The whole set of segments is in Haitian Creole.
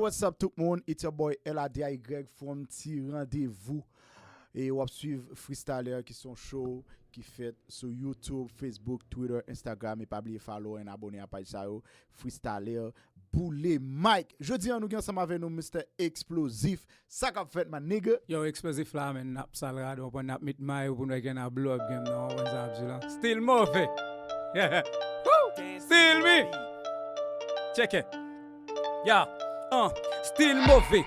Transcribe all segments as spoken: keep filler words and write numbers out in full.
What's up tout moun? It's your boy L A D I Y from Ti Randevou. E w ap swiv Freestyler ki se yon show ki fèt sou YouTube, Facebook, Twitter, Instagram. E pa bliye follow and abone a paj sa yo. Freestyler, Boule Mike. Jodi a nou gen ansanm avè nou Mister Explosif. Sa k ap fèt, my nigga? Yo, Explosif la, men n ap sal rad, w konprann, n ap met may pou n wè ke n ap blow up game nan, w konprann sa m ap di la. Still move. Woo! Still me. Check it. Ya, an, still move.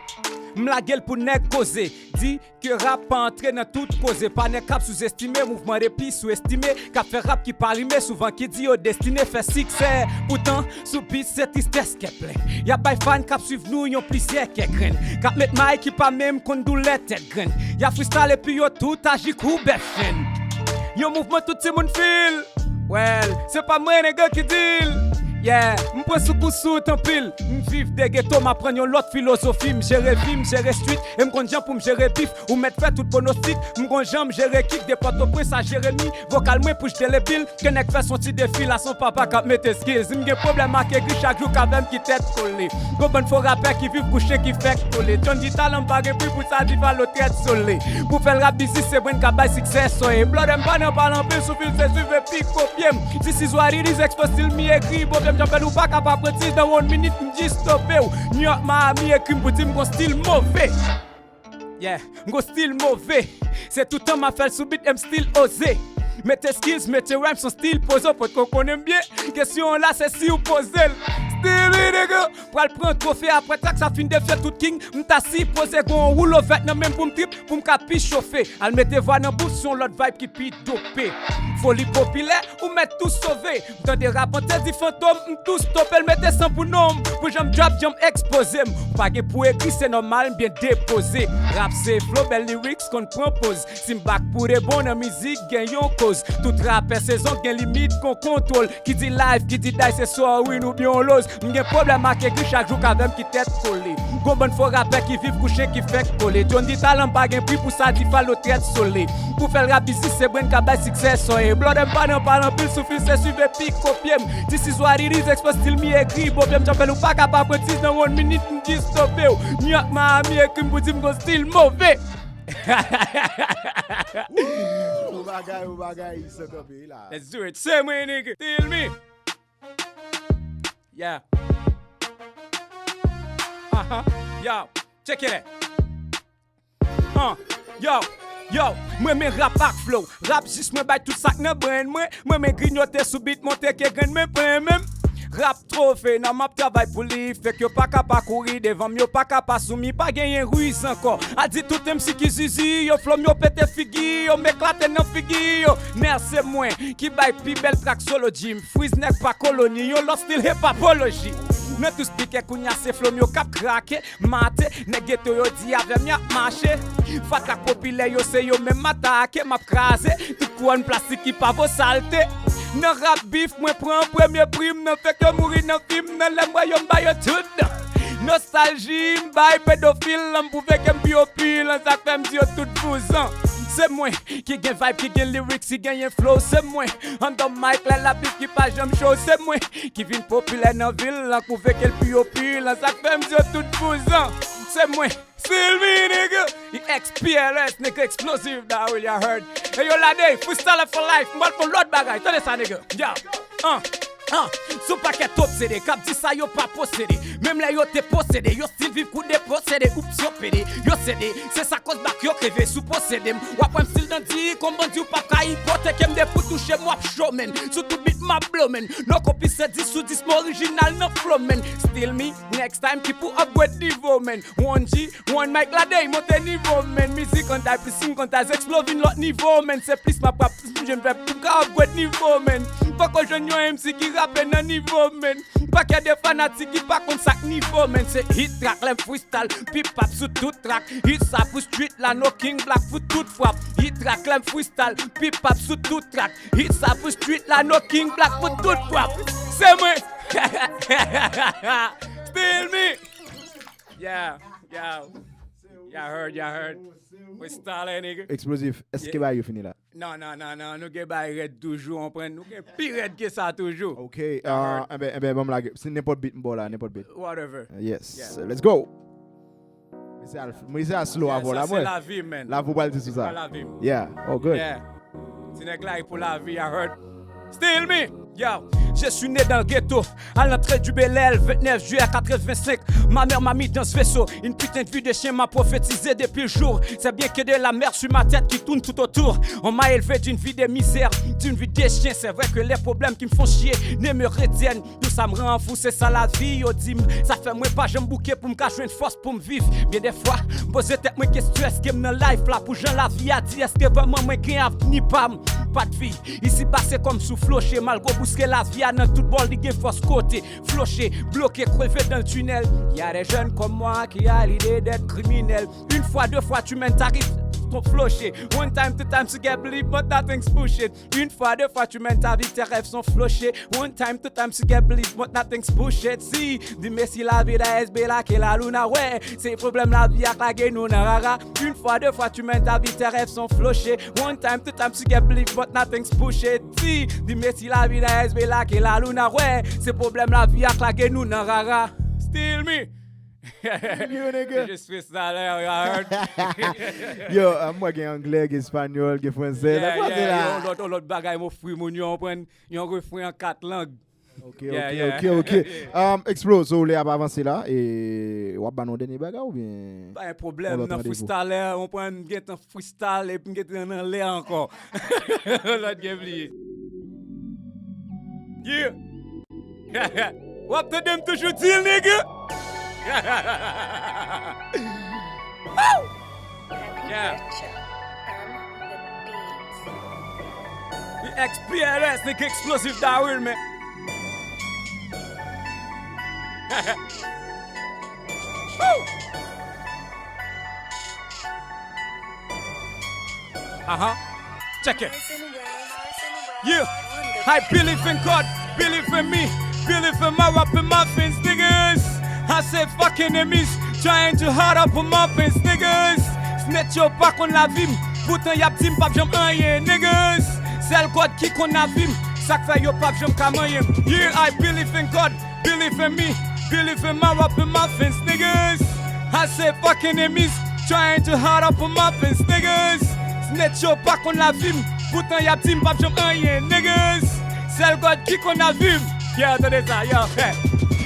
M lage l pou nèg koze. Di ke rap pa antre nan tout koze. Pa nèg k ap souzestime, mouvman de pi sou-estime, k ap fè rap ki pa rime, souvan ki di yo destine fè siksè. Poutan, sou beat se tristès kè plen. Y ap bay fan k ap swiv nou yon plizyè kè grenn. K ap met may ki pa menm konn doulè tèt grenn. Y ap freestyle epi yo tout aji kou bèf chen. Yon mouvman tout timoun feel. Well, se pa mwen nèg ki di l. Yeah, m pran sou kou sou tanpil. M viv de geto, m aprann yon lòt filozofi. M jere vi, m jere street, e m konn jan pou m jere bif. Ou mèt fè tout pwonostik. M gon jan m jere kik de Pòtoprens a Jeremi. Vokal mwen pouch delebil. Ke nèg fè son ti defi la, son papa k ap mete skills. M gen pwoblèm ak egri chak jou k avè m ki tèt kole. Gon bann fo rapè ki viv pou chen ki fèk kole. John Guitar la m pa gen pri pou sa di falo trèt sole. Pou fè l rap biznis se mwen k ap bay siksè soye. Blòdè m pa nan pale anpil sou fil se swiv epi kopye m. This is what it is, Expo stil mi egri. Bondye m jan fè l ou pa ka pa prantis nan one minute m jis stope w. New York, Miami ekri m pou di m gon stil move. Yeah, m gon stil move. Se toutan m ap fè l sou beat e m still oze. Mete skills, mete rhyme, son stil poze, w potko konnen m byen. Kesyon an la se si w poze l. Still me nigga. Pral pran twofe apre trak sa fin defye tout king. M ta sipoze gon woulo vèt nan men m pou m trip, pou m ka pi chofe. Al mete vwa nan bouch, se yon lòt vibe ki pi dope. Foli popilè, ou mèt tou sove. M tande rapante di fantom, m tou stope l, mete san pou non m. Pou jan m drop, jan m ekspoze m. Ou pa gen pou ekri, se nòmal, m byen depoze. Rap se flow, bèl lyrics, konn pran poz. Si m back pou de bon nan mizik, gen yon koz. Tout rapè sezon gen limit, gon kontwòl. Ki di live, ki di die, se sorry nou byen on loz. M gen pwoblèm ak egri chak jou k avè m ki tèt kole. Gon bann fo rapè ki viv kou chen ki fèk kole. John di talan m pa gen pri pou sa di falo trèt sole. Pou fè l rap biznis se mwen k ap bay siksè soye. Blòdè m pa nan pale anpil sou fil se swiv epi kopye m. This is what it is, Expo stil mi egri. Bondye m jan fè l ou pa ka pa prantis nan one minute m jis stope w. New York, Miami ekri m pou di m gon stil move. Ou bagay, ou bagay, sa kanpe la. Let's do it. Se mwen, nigga. Still me. Yeah. Aha. Yo, check it out. Uh, yo, yo, mwen men rap ak flow. Rap jis mwen bay tout sa k nan brain mwen. Mwen men grignote sou beat, montre ke grenn men plen menm. Rap twove, nan m ap travay pou li. Fèk yo pa ka pa kouri devan m, yo pa ka pa sou mi. Pa genyen riz ankò. A di tout M C ki zizi, yo flow m yo pete figi, yo m eklate nan figi yo. Nè se mwen ki bay pi bèl track solo G. M friz nèg pa koloni, yon lòt stil hip hopology. Nan tou spikè kounya se flow m yo k ap krake. Mate, nèg geto yo di avè m y ap mache. Fatra k popilè yo se yo menm m atake, m ap kraze tout kouwòn plastik ki pa vo salte. Nan rap bif, mwen pran premye pri m, nan fèk yo mouri nan fim nan, lè m wè yo m ba yo tout dan. Nostalji, m bay pedofil, m pwouve ke m pi opilan, sa k fè m di yo tout vouzan. Se mwen ki gen vibe, ki gen lyrics, ki genyen flow, se mwen. Anndan mic, lè l ap bif ki pa janm cho, se mwen. Ki vin popilè nan vil lan, k pwouve ke l pi opilan, sa k fè m di yo tout vouzan. Se mwen, still me, nigga. E X P L S, nigga, explosive, dawil, y'all heard. E yo lade, freestyle for life, m pral fè lòt bagay, tande sa, nigga. Yo, uh, uh, sou pakèt obsede, k ap di sa yo pa posede. Menm lè yo te posede, yo still viv kou de posede, oups, yo pede, yo sede. Se sa koz bak yo kreve sou posede m. W ap wè m still nan di, konbandi w p ap ka ipoteke m, depi w touche m, w ap cho, man. Sou tout beat, m ap blow, man. Non konplis se dis sou dis, m orijinal nan flow, man. Still me, next time ki pou upgrade nivo, man. One G, one mic, lade, monte nivo, man. Mizik an die, plis ink an die, Explosif vin lòt nivo, man. Se plis m ap rap, plis m jwenn vèb pou m ka upgrade nivo, man. M poko jwenn yon M C ki rape nan nivo, man. Pakèt de fanatik ki pa konn sa k nivo, man. Se hit track, lè m freestyle, pip ap sou tout track. Hit sa pou street la, no king black pou tout frap. Hit track, lè m freestyle, pip ap sou tout track. Hit sa pou street la, no king black pou tout frap. Se mwen. Still me. Yeah, yeah. Y'all heard, y'all heard. Freestyle, nigga. Eksplozif, èske bagay yo fini la? Non, non, non, non, nou gen bagay rèd toujou, w konprann? Nou gen pi rèd ke sa toujou. Ok, enben, enben, ban m lage. Si nenpòt beat m ba w la, nenpòt beat. Whatever. Yes, let's go. Mwen se al slow avè w la, mwen. Sa se lavi, man. Lavi w pral di sou sa. Sa lavi m. Yeah, oh good. Yeah. Ti nèg la pou lavi, I heard. Still me. Yo, je suis né dans le ghetto, à l'entrée du Bel Air, le vingt-neuf juillet quatre-vingt-cinq. Ma mère m'a mis dans ce vaisseau, une putain de vie de chien m'a prophétisé depuis le jour. C'est bien que de la mer sur ma tête qui tourne tout autour. On m'a élevé d'une vie de misère, d'une vie de chien. C'est vrai que les problèmes qui me font chier ne me retiennent. Tout ça me rend fou, se sa lavi yo di m. Sa fè mwen pa janm bouke pou m ka jwenn fòs pou m viv. Byen dèfwa, m poze tèt mwen kesyon, èske m nan life la pou jan lavi a di, èske vrèman mwen gen avni pa m? Pa de vi. Isi ba se kòm sou floche, malgre w bouske lavi a nan tout bò, li gen fòs kote. Floche, bloke, kreve dans le tunnel. Y a des jeunes comme moi qui a l'idée d'être criminel. Une fois, deux fois, tu mènes ta vie, ton floche. One time, two times, you get believe, but nothing's push it. Une fois, deux fois, tu mènes ta vie, tes rêves sont flochés. One time, two times, you get believe, but nothing's push it. Si, dime si la vida es bella que la luna, wè. Se pwoblèm lavi a k lage nou nan rara. Une fois, deux fois, tu mènes ta vie, tes rêves sont flochés. One time, two times, you get believe, but nothing's push it. Si, dime si la vida es bella que la luna, wè. Se pwoblèm lavi a k lage nou nan rara. Still me. Yo, nigga. Je suis salè, you heard? Yo, ah, mwen gen anglè, gen espanyòl, gen fransè. Yeah, yeah, la. Yon lòt, yon lòt bagay, mwen ofri moun yo, yon refren an kat lang. Ok, ok, ok, ok. Um, Explo, so, lè ap avanse la, e w ap ba nou dènye bagay oubyen? Pa gen pwoblèm, nan freestyle, ou konprann, m gentan freestyle epi m gentan nan lè ankò. Lòt gen bliye. Yeah. W ap tande m toujou di l, nigga. Woo! Yeah. We X P L S, nigga, Explosive Darwin, man. Woo! Uh-huh. Check it. Yeah. I believe in God, believe in me, believe in my rap and my fans, niggas. I say fuck enemies, trying to hard up on my fans, niggas. Snitch yo pa konn lavi m, poutan y ap di m p ap janm anyen, niggas. Sèl God ki konn lavi m, sa k fè yo p ap janm ka manyen m. Yeah, I believe in God, believe in me, believe in my rap and my fans, niggas. I say fuck enemies, trying to hard up on my fans, niggas. Snitch yo pa konn lavi m, poutan y ap di m p ap janm anyen, niggas. Sèl God ki konn lavi m. Yeah, tande sa, yo, hey.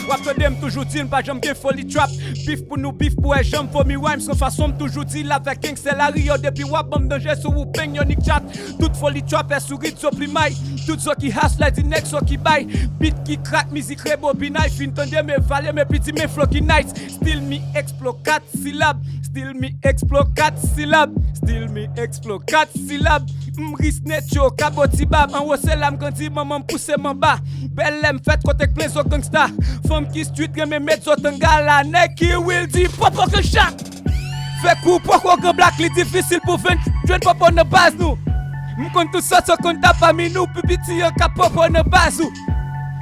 W ap tande m toujou di n pa janm gen foli trap. Bif pou nou bif pou wè jan m vomi rhymes kon fason m toujou di l avèk gangstè lari yo depi w ap ban m danje sou ou peng yo nik chat. Tout foli trapè sou rit zo plimay. Tout zo ki haslè di nèg zo ki bay. Bit ki krak, mizik rebobinay. Fin tande m evale m epi di men flow ki nice. Still me Explo kat silab. Still me Explo kat silab. Still me Explo kat silab. M ris nèt yo kabotibab. Anwo se la m grandi, manman m pouse m anba. Bèlè m fèt kote k plen zo gangsta. Fanm ki street renmen met zo tangala. Nèg ki real di popo ke chat. Fè kou poko gran blak, li difisil pou venn jwenn popo nan baz nou. M konn tout sòt yo konn ta pami nou, pi piti yo ka popo nan baz ou.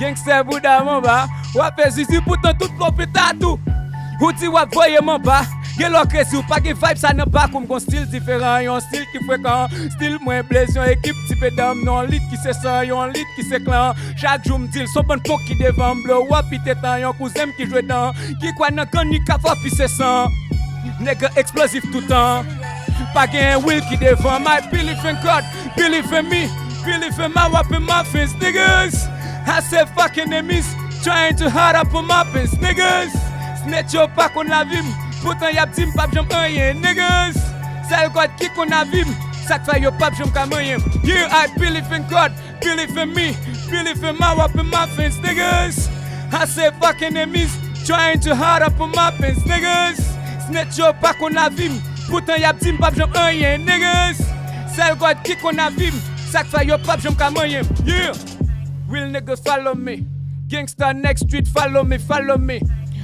Gangstè bouda m anba, w ap fè zizi poutan tout flopeta tou. Ou di w ap voye m anba, gen lè w krezi, w pa gen vibe sa nan bak ou. M gon stil diferan, yon stil ki frekan. Stil mwen blaze yon ekip ti pedanm, non lit ki se san, yon lit ki se klan. Chak jou m di l, s on bann pon ki devan m, blow up pite tan, yon kouzen m ki jwe dan, ki kwè nan kann li ka fò pise san. Nèg eksplozif toutan. Pa gen will ki devan m. I believe in God, believe in me, believe in my rap and my fans, niggas. I say fuck enemies, trying to hard up on my fans, niggas. Snitch yo pa konn lavi m, poutan y ap di m p ap janm anyen, niggas. Sèl God ki konn lavi m, sa k fè yo p ap janm ka manyen m. Yeah, I believe in God, believe in me, believe in my rap and my fans, niggas. I say fuck enemies, trying to hard up on my fans, niggas. Snitch yo pa konn lavi m, poutan y ap di m p ap janm anyen, niggas. Sèl God ki konn lavi m, sa k fè yo p ap janm ka manyen m. Yeah. Real nigga follow me. Gangsta next street follow me, follow me.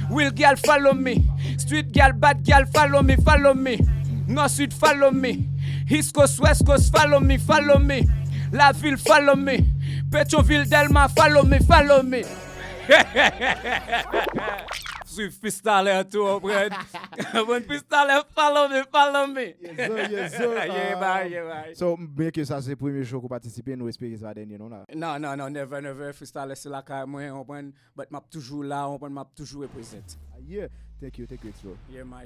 Real gyal follow me. Street gyal, bad gyal follow me, follow me. Nò sid follow me. East Coast, West Coast follow me, follow me. Lavil follow me. Petyonvil, Dèlma follow me, follow me. Swiv Freestyler tou, w konprann? Konprann Freestyler, follow me, follow me. Yes, sir, yes, sir. Yeah, Um, bye, yeah, bye. So, byen ke sa se premye show ke w patisipe, nou espere ke se pa dènye non la. Non, non, non, never, never. Freestyler se lakay mwen, w konprann? But m ap toujou la, w konprann? M ap toujou represent. Ah, yeah. Thank you, thank you, Expo. Yeah, my.